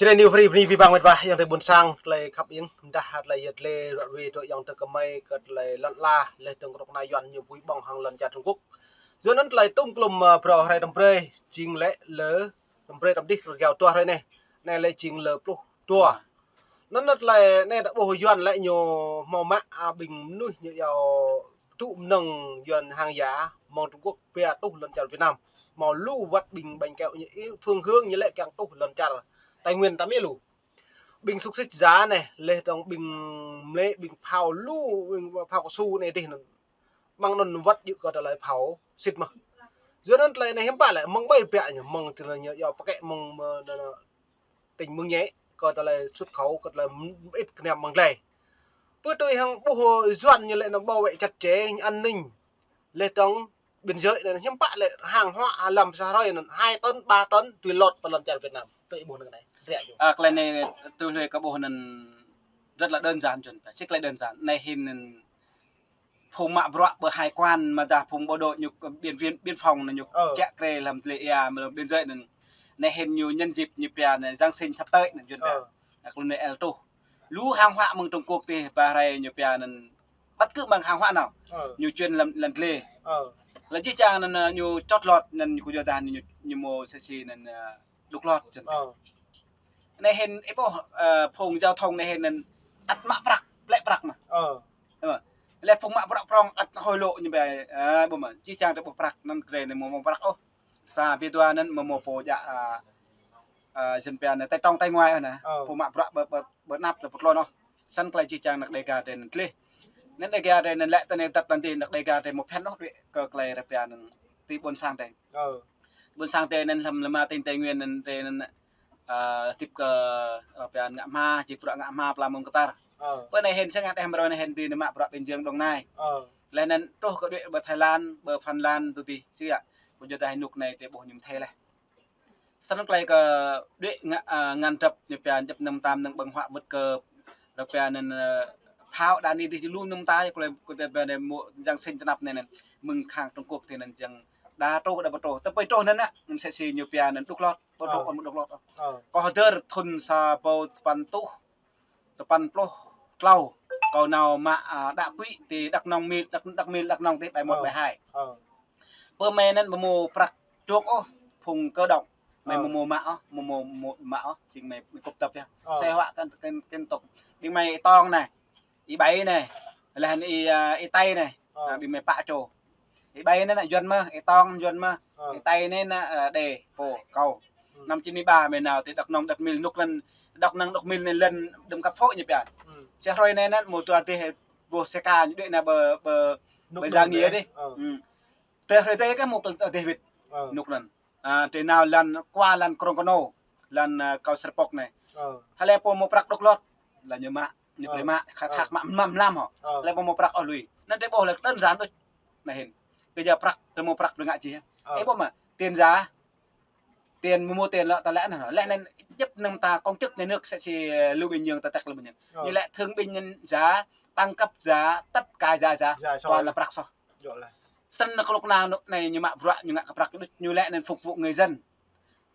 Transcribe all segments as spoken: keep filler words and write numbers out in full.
Jrai New Free, bơni abih bang met wa, ayŏng adơi ƀôn sang, tơlơi khăp ing, dah tơlơi yet lĕ, ră ruai tui ayŏng adơi kơmơi, kơ tơlơi lŏn ala, lĕ tơ̆ng kơnuk kơna Yuan ñu ƀui ƀơ̆ng hăng lŏn čar Trung Quốc. Yua anŭn tơlơi tŭm klŭm, ơ, phrâo hrơi tơm brơi, jing lĕ lơ tơm brơi tơm dih, rơgao dua hrơi anai. Anai lĕ jing lơ pluh dua. Anŭn tơlơi anai ta ƀuh Yuan lĕ ñu hmâo mă, a, ƀing mơnuih ñu yua tŭ mơnơ̆ng Yuan hăng ya mơ̆ng Trung Quốc pia tuh lŏn čar Việt Nam. Hmâo lu wăt ƀing ƀañ keo ñu ih phương hướng ñu lĕ kiăng tuh lŏn čar Tây Nguyên ta mơ̆ lu. Ƀing xúc xích ya anai, lĕ tơ̆ng ƀing mlĕ, ƀing phao lu, ƀing phao cao su anai dih anŭn. Mơ̆ng anŭn wăt djơ̆ kơ tơlơi phao sĭt mơ̆n. Yua anŭn tơlơi anai hiư̆m pă lĕ mơ̆ng ƀai biă ñu, mơ̆ng tơlơi ñu yua pơkĕ mơ̆ng, mơ̆ng, tỉnh Mường Nhé, kơ tơlơi xuất khẩu, kơ tơlơi mơit kơnăm mơ̆ng glai. Pơ tui hăng ƀuh Yuan ñu lĕ anŭn bảo vệ chặt chẽ an ninh. Lĕ tơ̆ng biên giới anŭn hiư̆m pă lĕ hàng hóa lăm sa hrơi anŭn hai tấn, ba tấn tui lŏt pơ lŏn čar Việt Nam. Tui ƀuh anŭn anai. Ră yơh. À, tơlơi anai tui hlue kơ ƀuh anŭn rất là đơn giản, Yuan. Sĭt tơlơi đơn giản. Anai hĭn anŭn phung mă bruă ƀơi hải quan mơ̆ dah phung bộ đội ñu kơ biên viên, biên phòng anŭn ñu Ờ. kiă krê lăm tơlơi ia mơ̆ lăm biên giới anŭn. Anai hĭn ñu nhân dịp ñu pia anŭn Giáng sinh sắp tới anŭn Yuan pia. Ờ. Anŭn tơlơi anai el tuh. Lu hàng hóa mơ̆ng Trung Quốc dih ba hrơi ñu pia anŭn bất cứ mơ̆ng hàng hóa nào. Ờ. Ñu chuyển lăm, lăm tơlơi. Ờ. Lĕ jih jang anŭn, ơ, ñu chót lọt anŭn ñu kơ yua dah ñu, ñu mơ̆ sĕ sĭ anŭn, ơ, đŭk lọt Yuan. Ờ. Anai hĭn ih ƀuh, ơ, phung giao thông anai hĭn anŭn ăt mă prăk, plĕ prăk mơ̆n. Ờ. Ơ, lĕ phung mă prăk prong ăt hối lộ ñu ƀai, ơ, ƀuh mơ̆n, jih jang tơ ƀuh prăk anŭn kơ anai mơ̆ mơ̆ prăk ôh. Sa pi dua anŭn mơ̆ mơ̆ pô djă, ơ, ơ, Yuan pia anŭn Tây trong Tây ngoài anŭn. Ờ. Pô mă prăk ƀơ, ƀơ, ƀơ năp tơ pô tlôn ôh. Săn tơlơi jih jang anăk Đêga tơ anŭn tơlơi. Anŭn Đêga tơ anŭn lĕ tơ anai tăt lăn tơ anăk Đêga tơ mơ̆ phiăn ôh đuaĭ kơ tơlơi rơpia anŭn tơ ƀôn sang tơ. Ờ. Ƀôn sang tơ anŭn lăm lăm ma tỉnh Tây Nguyên anŭn tơ anŭn, ơ, hơdip kơ, ơ, rơpia ngă hma, jing bruă ngă hma pla mơ̆ng kơtar. Ờ. Pơ anai hĭn sĕ ngă đeh mơroi anai hĭn tơ anŭn mă bruă biên giới Đồng Nai. Ờ. Lĕ anŭn truh kơ đuaĭ ƀơi Thái Lan, ƀơi Phần Lan, tui tih, sĭ ya. Kơ yua dah anŭn anai tơ ƀuh ñu mơ̆ thê leh. Săn tơlơi kơ đuaĭ ngă, ơ, ngăn drăp ñu pia djăp anŭn tam anŭn ƀơ̆ng huă mơ̆t kơ rơpia anŭn, ơ, phao đa ni dih lu anŭn ta, kơ lĕ kơ tơ pia anŭn mơ̆ Giáng sinh tơnap anai anŭn. Mơ̆ng khang Trung Quốc tơ anŭn jing đa truh, đa ƀu truh. Tơ pơi truh anŭn anŭn, anŭn sĕ sĭ ñu pia anŭn đŭk lŏt, ƀu truh Ờ. ôh mơ̆ đŭk lŏt. Ờ. Kơ hơdơr thŭn sa rơbâo tơpăn tuh, tơpăn pluh klâo. Kâo nao mă, ơ, đa quỹ tơ Đắk Nông Mil, Đắk, Đắk Mil, Đắk Nông tơ ƀai một, Ờ. ƀai hai. Ờ. Pơ mơi anŭn ƀu mơ̆ prăk čŏk ôh, phung cơ động. Mơi Ờ. mơ̆ mơ̆ mă ôh, mơ̆ mơ̆ mă ôh, jing mơi, mơi kŭp tăp ya. Ờ. Sĕ huă kăn, kăn, kăn tŏk. Ƀing mơi Y Tong anai, Y Bảy anai, lĕ anŭn Y, ơ, Y Tây anai. Ờ. À, ƀing mơi pă čô. Y Bảy anai anŭn Yuan mơ̆n, Y Tong Yuan mơ̆n. Ờ. Y Tây anai anŭn, ơ, Đê, pô, kâo. Ừ. Năm chín mươi ba mơi nao tơ Đắk Nông, Đắk Mil, anŭn lăn, Đắk Nông, Đắk Mil anai lăn đơ̆m kăp phŏ ñu pia. Ừ. Sĕ hrơi anai anŭn mơ̆ dua dêh, ƀuh sĕ ka ñu đuaĭ anai ƀơi, ƀơi, Anŭn ƀơi anŭn Giang Nghĩa anai. Dih. Ờ. Ừ. Tơ hrơi tơ kơ mơ̆ kơ dêh wĭt. Ờ. Anŭn lăn. À, tơ nao lăn, kua lăn Krông Kơnô, lăn, ơ, Kâo Srpok anai. Ờ. Hlơi pô mơ̆ prăk đŭk lŏt, lĕ ñu mă, ñu Ờ. prĕ mă, khăk Ờ. khăk mă mlam mlam hŏ. Ờ. Hlơi pô mơ̆ prăk ôh lui. Anŭn tơ ƀuh lĕ đơn giản đôč. Anai hĭn. Kơ yua prăk, tơ mơ̆ prăk tơ ngă jih. Ờ. Ih ƀuh mơ̆, tiền giả. Tiền mơ̆ mơ̆ tiền lŏ ta lĕ anŭn. Lĕ anŭn djăp anŭn ta công chức nhà nước sĕ sĭ, ơ, lu ƀing ñu ta tăk lu ƀing ñu. Ờ. Ñu lĕ thương binh giả, tăng cấp giả, tất cả giả giả. Giả, toàn là prăk soh. Yơh lah. Săn anŭn kơ lŏk nao anŭn anai ñu mă bruă ñu ngă kơ prăk đôč, ñu lĕ anŭn phục vụ người dân.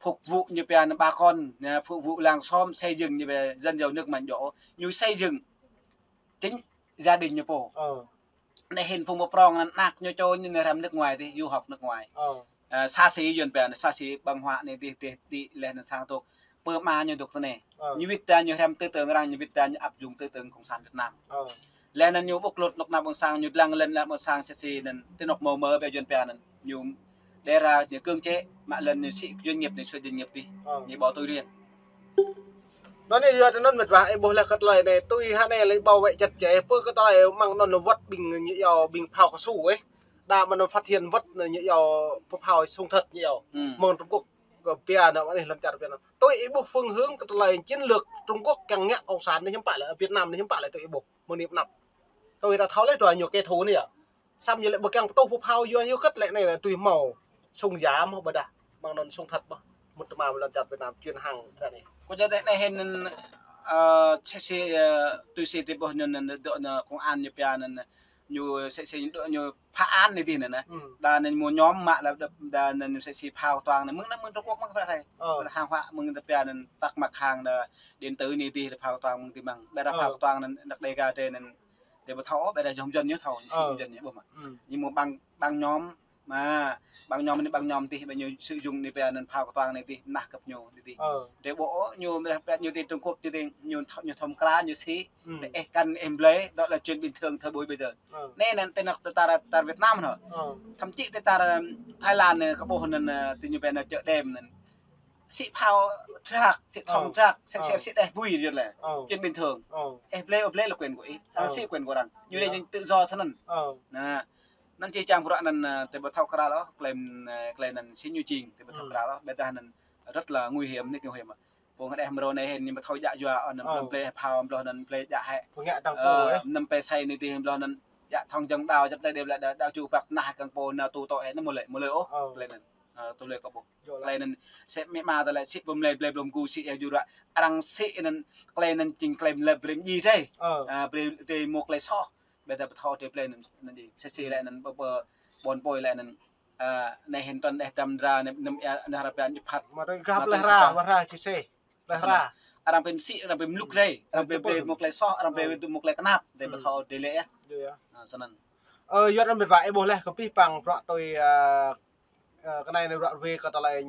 Phục vụ ñu pia anŭn bà con, anŭn phục vụ làng xóm, xây dựng ñu pia dân giàu nước mạnh giàu. Ñu xây dựng chính gia đình ñu pô. Ờ. Anai hĭn phung mơ̆ prong anŭn anak ñu čô ñu anai hrăm nước ngoài dih, du học nước ngoài. Ờ. Ơ, xa xỉ Yuan pia anŭn, xa xỉ ƀơ̆ng huă anai dih, dih, dih, lĕ anŭn sang tŏk. Pơ ama ñu dŏ tơ anai. Ờ. Ñu wĭt ta ñu hrăm tư tưởng arăng, ñu wĭt ta ñu áp dụng tư tưởng Cộng sản Việt Nam. Ờ. Lĕ anŭn ñu ƀŭk lŏt anŏ ană ƀôn sang, ñu lăng lŏn ană ƀôn sang sĕ sĭ anŭn, tơ anŏ mơ̆ mơ̆ ƀơi Yuan pia anŭn. Ñu đề ra ñu cưỡng chế, mă lŏn ñu sĭ doanh nghiệp, ñu sui doanh nghiệp dih. Ờ. Ñu bỏ tôi riêng. Anŭn anai yua tơ anŭn met wa, ih ƀuh lĕ kơ tơlơi anai, tui hă anai lĕ bảo vệ chặt chẽ, pơ kơ tơlơi mơ̆ng anŭn wăt ƀing ñu yua ƀing phao cao su ih. Đa mơ̆n phát hiện wăt ñu yua phao sung thật ñu yua. Ừ. Mơ̆ng Trung Quốc kơ pia anŭn, anai lŏn čar pia anŭn. Tui ih ƀuh phương hướng kơ tơlơi chiến lược Trung Quốc kiăng ngă cộng sản anai hiư̆m pă lĕ, Việt Nam anai hiư̆m pă lĕ tui ih ƀuh. Mơ̆ng anai pơnăp. Tui ta thâo lĕ tui ñu kơ thun anai yơh. Săm ñu lĕ ƀu kiăng pơtuh phao Yuan hyu kơ̆t lĕ anai lĕ tui hmâo sung giả mơ̆ ƀôdah. Mơ̆ng anŭn sung thật mơ̆. Mŭt tơma lŏn čar Việt Nam chuyên hàng ră anai. Kơ yua dah anai hĭn, ơ, sĕ sĭ, ơ, tui sĭ tơ ƀuh ñu anŭn dŏ anŭn công an ñu pia anŭn Ñu sĕ sĕ ñu, ñu phá án anai tih anŭn nă. Đa anŭn mua nhóm mă lĕ đa, đa anŭn sĕ sĕ phao kơtuang anŭn. Mơ̆ng anŭn mơ̆ng Trung Quốc mơ̆ng kơ prăk rai. Hàng hóa mơ̆ng tơpia anŭn tăk mă hàng đa điện tử anai tih phao kơtuang mơ̆ng tih mơ̆ng. Ƀiădah phao kơtuang anŭn đăk Đêga tơ anŭn. Tơ ƀu thâo, ƀiădah jŏng jŏn ñu thâo, ñu sĭ jŏng jŏn ñu ƀuh mă. Ñu mua băng, băng nhóm. Mă, băng nhóm anai băng nhóm tih, ƀiădah ñu sử dụng anai pia anŭn phao kơtuang anai tih, nah kơp ñu anai tih. Tơ ƀuh ôh, ñu mơ̆ pia ñu tơ Trung Quốc, ñu tơ ñu th-, ñu thom kra, ñu sĭ. Tơ ĕh kăn ĕh blơi, đó là chuyện bình thường thời buổi bây giờ. Anai anŭn tơ anăk tơ tar, tar Việt Nam anŭn. Thậm chí tơ tar, ơ, Thái Lan anŭn, kơ ƀuh anŭn, ơ, tơ ñu pia anŭn chợ đêm anŭn. Sĭ phao drak, sĭ thong drak, sĭ sĕ, sĭ đeh bui yơh lĕ. Chuyện bình thường. Ĕh blơi, ĕh blơi là quyền của ý. Arăng sĭ quyền của arăng. Ñu anai ñu tự do thơ anŭn. Nă. Anŭn či čang bruă anŭn, ơ, tơ ƀu thâo kral ôh, klei, ơ, klei anŭn sĭ ñu jing, tơ ƀu thâo kral ôh, ƀiădah anŭn rất là nguy hiểm, nik nguy hiểm. Pô hơđeh mrô anai hĭn ñu ƀu thâo djă yua, anŭn blơi phao, blơi anŭn blơi djă hĕ. Anŭn pê sai anai tih, blơi anŭn djă thong jơ̆ng đao, čăp tơlơi đe blơi đao, đao ču păk nah kăng pô nao tu tŏ hĕ, anŭn mơ̆ lĕ, mơ̆ lĕ ôh, klei anŭn. Ơ, tơlơi kâo ƀuh. Klei anŭn sĭ mĭ ma tơlơi sĭ pơm lĕ, blơi blŏm gu sĭ ĕh ju ruă. Arăng sĭ anŭn, klei anŭn jing klei lĕ brơi mjĭ drơi. Ơ. Ơ, brơi, brơi mơ̆ klei soh. Ƀiădah ƀu thâo tơ plei anŭn, anŭn jing. Sĕ sĕ lĕ anŭn ƀơ, ƀơ, ƀôn pôi lĕ anŭn, ơ, anai hĭn tuan đeh tam dra, anŭn, anŭn, ơ, anŭn hra pia ñu phat. Mă tơ gah plei hra, wah hra, či sĕ. Plei hra. Arăng pơm sĭ, arăng pơm lŭk rai, arăng pơm, pơm mơ̆ klei soh, arăng pơm mơ̆ klei kơnap, tơ ƀu thâo tơ lĕ yơh. Ơ, snăn. Ơ, yua anŭn mĕt wa ih ƀuh lĕ, kơ pih păng prăk tui, ơ, Ơ, kơ anai anai ră ruai kơ tơlơi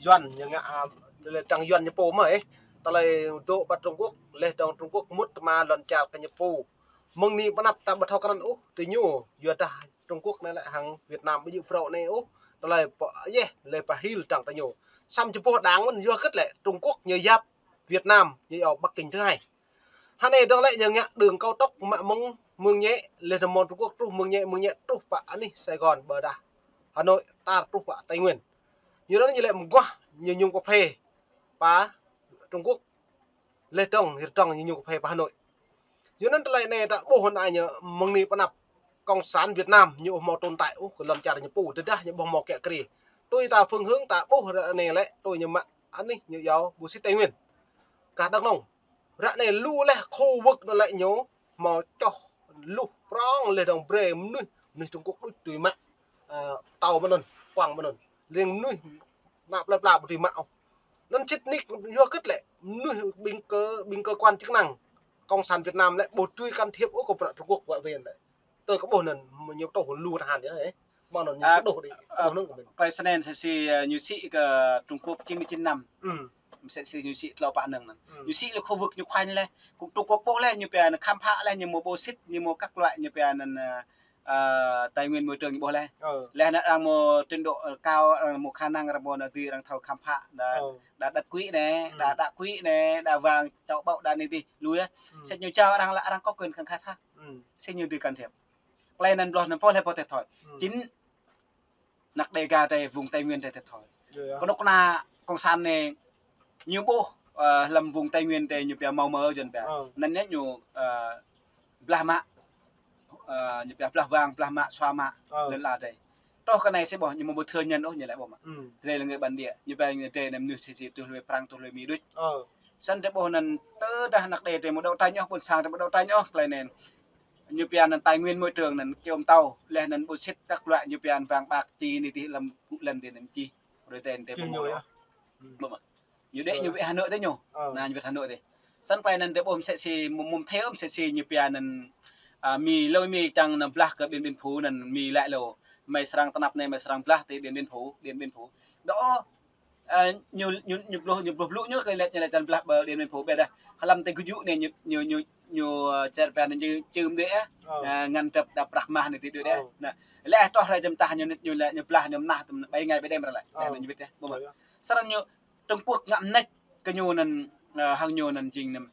Yuan ñu ngă, a, tơlơi dăng Yuan ñu pô mơ̆, ơ. Tơlơi dŏ ƀơi Trung Quốc, leh dơ̆ng Trung Quốc mŭt tơma lŏn čar kơ ñu pô. Mơ̆ng anai pơ anăp ta ƀu thâo krăn ôh, tơ ñu, yua dah Trung Quốc anai lĕ hăng Việt Nam ƀu djơ̆ phrâo anai ôh. Tơlơi pô, yeh, lĕ pơhil dăng tơ ñu. Samơ̆ či pô đang mơ̆n, yua hơget lĕ Trung Quốc ñu yap Việt Nam, ñu yua Bắc Kinh thứ hai. Hơnai dơ̆ng lĕ ñu ngă đường cao tốc mă mơ̆ng mơ̆ng ñĕ, leh dơ̆ng mơ̆ng Trung Quốc truh mơ̆ng ñĕ, mơ̆ng ñĕ truh pơ anih Sài Gòn ƀôdah Hà Nội, tar truh pơ Tây Nguyên. Ñu anŭn ñu lĕ mơguah ñu ñŭng pơphê pơ Trung Quốc, leh dơ̆ng hĭ dơ̆ng ñu ñŭng pơphê pơ Hà Nội. Ñu anŭn tơlơi anai ta ƀuh anai ñu mơ̆ng anai pơ anăp Cộng sản Việt Nam ñu ƀu hmâo tồn tại ôh kơ lŏn čar ñu pô, tơdah ñu ƀu hmâo kiă kriê. Tui ta phương hướng ta ƀuh ră anai lĕ, tui ñu mă anih ñu yua ƀu sĭt Tây Nguyên. Kah Đắk Nông. Ră anai lu leh khu vực anŭn lĕ ñu hmâo čoh luh prŏng leh dơ̆ng brơi mơnuih, mơnuih Trung Quốc đôč tui mă, ơ, tâo mơ̆n anŭn, kuăng mơ̆n anŭn. Leng mơnuih ană plơi pla ƀu tui mă ôh. Anŭn sĭt nik yua hơget lĕ mơnuih ƀing cơ, ƀing cơ quan chức năng Cộng sản Việt Nam lĕ ƀu tui can thiệp ôh kơ bruă Trung Quốc wă wen lĕ. Tui kơ ƀuh anŭn ñu tuh lu tơhan yơh, ơ. Mơ̆ng anŭn ñu, a, tuh đĭ, a, tuh anŭn kơ mĭn. Klei snăn sĕ sĕ, ơ, ñu sĭ kơ Trung Quốc chín mươi chín năm. Sĕ sĕ ñu sĭ tlâo pă năng anŭn. Ñu sĭ lĕ khu vực ñu khoanh leh. Kơ Trung Quốc ƀuh leh, ñu pia anŭn khám phá leh, ñu mơ̆ ƀu sĭt, ñu mơ̆ các loại, ñu pia anŭn, ơ, ơ, tài nguyên môi trường ñu ƀuh leh. Leh anŭn arăng mơ̆ trình độ, ơ, cao, arăng mơ̆ khả năng, arăng mơ̆ anŭn dưi arăng thâo khám phá, đa, đa đất quý anai, đa, đá quý anai, đa vàng, châu báu, đa anai tih, lui yơh. Sĕ ñu čao arăng lĕ arăng có quyền khai thác. Sĕ ñu dưi can thiệp. Klei anŭn blŏh anŭn pô lĕ pô tĕt thoi. Chính anăk Đêga tơ vùng Tây Nguyên tơ tĕt thoi. Kơnuk kơna Cộng sản anai ñu ƀuh, ơ, lăm vùng Tây Nguyên tơ ñu pia mâo mơ̆ jăn pia. Anŭn ñu, ơ, blah mă, ơ, ñu pia blah vàng, blah mă, sua mă, lŏn ala tơ. Truh kơ anai sĕ ƀuh, ñu mơ̆ ƀu thơ ñăn ôh ñu lĕ ƀuh mă. Tơlơi lĕ ngơi bản địa, ñu pia ñu tơ anŭn mơnuih sĕ sĕ tui lui Prăng, tui lui Mi đôč. Snăn tơ ƀuh anŭn tơdah anăk Đê tơ mơ̆ đấu tranh ôh, ƀôn sang tơ mơ̆ đấu tranh ôh, klei anŭn. Ñu pia anŭn tài nguyên môi trường anŭn kiôm tâo, leh anŭn ƀu sĭt các loại ñu pia anŭn vàng bạc či anai tih lăm gŭ lăn tơ anŭn či. Rơi tơ anŭn tơ či ƀuh ñu mơ̆ yơh. Ƀuh mă. Ñu đĕ ñu wĕ Hà Nội tơ ñu. Anŭn ñu wĕ Hà Nội tơ. Snăn klei anŭn tơ ƀuh sĕ sĕ mŭm mŭm thêu sĕ sĕ ñu pia anŭn, a, Mi lơi Mi čang anŭn blah kơ Điện Biên Phủ anŭn Mi lăi lô. Mơi srăng tơnap anai mơi srăng blah tơ Điện Biên Phủ, Điện Biên Phủ. Đô Ơ, ñu, ñu, ñu blŭ, ñu blŭ blŭ ñu klei lĕ, ñu lĕ čăn blah ƀơi Điện Biên Phủ ƀiădah. Hlăm tơ gơyŭ anai ñu, ñu, ñu, ñu, ơ, čar pia anŭn ñu čưm đuaĭ, ơ, ngăn drăp đa prăk mah anai tih đuaĭ. Anŭn lĕ truh rai jăm tah ñu, ñu lĕ ñu blah ñu mơnah tơm ƀai ngai ƀai đêm rai lĕ. Anŭn ñu wĭt ƀuh mă. Snăn ñu Trung Quốc ngă mnêč kơ ñu anŭn, ơ, hăng ñu anŭn jing anŭn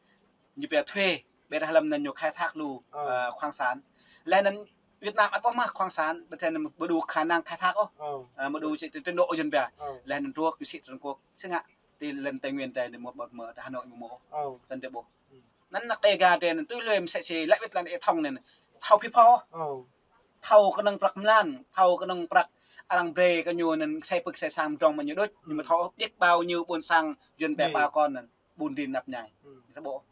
ñu pia thuê, ƀiădah hlăm anŭn ñu khai thác lu, ơ, khoáng sản. Leh anŭn Việt Nam ăt ƀuh mă khoáng sản, ƀiădah anŭn ƀu đủ khả năng khai thác ôh. Ơ, ƀu đủ trình độ jăn pia. Leh anŭn truh ñu sĭ Trung Quốc. Sĭ ngă tơ lăn Tây Nguyên tơ anŭn mơ̆ ƀu mơ̆ tơ Hà Nội mơ̆ mơ̆ ôh. Snăn tơ ƀuh. Anŭn anăk Đêga tơ anŭn tui lui mơ̆ sĕ sĕ lăi wĭt lăn ê thong anŭn. Thâo phi pho. Thâo kơnơ̆ng prăk mlan, thâo kơnơ̆ng prăk arăng brơi kơ ñu anŭn ksai pưk ksai sang mdrŏng mă ñu đôč. Ñu mơ̆ thâo ƀiă bao nhiêu ƀôn sang jăn pia pă kon anŭn. Ƀun rin năp ñai. Tơ ƀuh.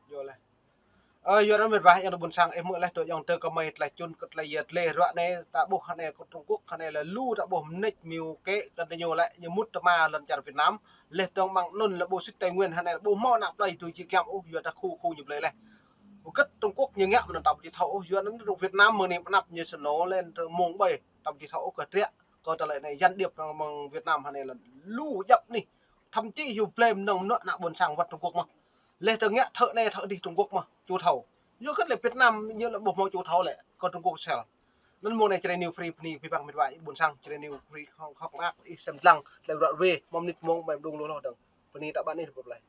Ơ, yua anŭn mĕt wa, ayŏng adơi ƀuôn sang, ih hmư̆ laih tơ ayŏng tơ kơmơi tlaih čun kơ tlaih yơh tlaih ruă anai, ta ƀuh anai kơ Trung Quốc anai lĕ lu ta ƀuh mơneč mơ̆ng kĕ kơ ñu lĕ ñu mŭt tơma lŏn čar Việt Nam. Laih dơ̆ng mơ̆ng anŭn lĕ ƀu sĭt Tây Nguyên anai lĕ ƀu hmâo ană plơi tui či giăm ôh, yua ta khu khu ñu plơi laih. Ƀu kơ̆t Trung Quốc ñu ngă mơ̆n ta ƀu či thâo ôh, yua anŭn Trung Việt Nam mơ̆ng anai pơnăp ñu sơnô lên tơ mông ƀơi, ta ƀu či thâo ôh kơ triă, kơ tơlơi anai gián điệp mơ̆ng Việt Nam anai lĕ lu djăp anih. Thậm chí yua blame mơ̆ng ană ƀuôn sang wơ̆t Trung Quốc mơ̆n. Laih dơ̆ng ngă thơ anai thơ adih Trung Quốc mơ̆n, či thâo. Yua kơ lĕ Việt Nam ñu lĕ ƀu hmâo či thâo lĕ, kơ Trung Quốc sel. Anŭn mông anai Jrai New Free bơni abih bang mĕt wa ƀuôn sang, Jrai New Free hŏk hŏk mơak ih sem lăng, tlaih ruă ruê, mơ̆ng mơnit mông ƀai mơdung lu hloh dơ̆ng. Bơni ta ƀăn ih pơplai.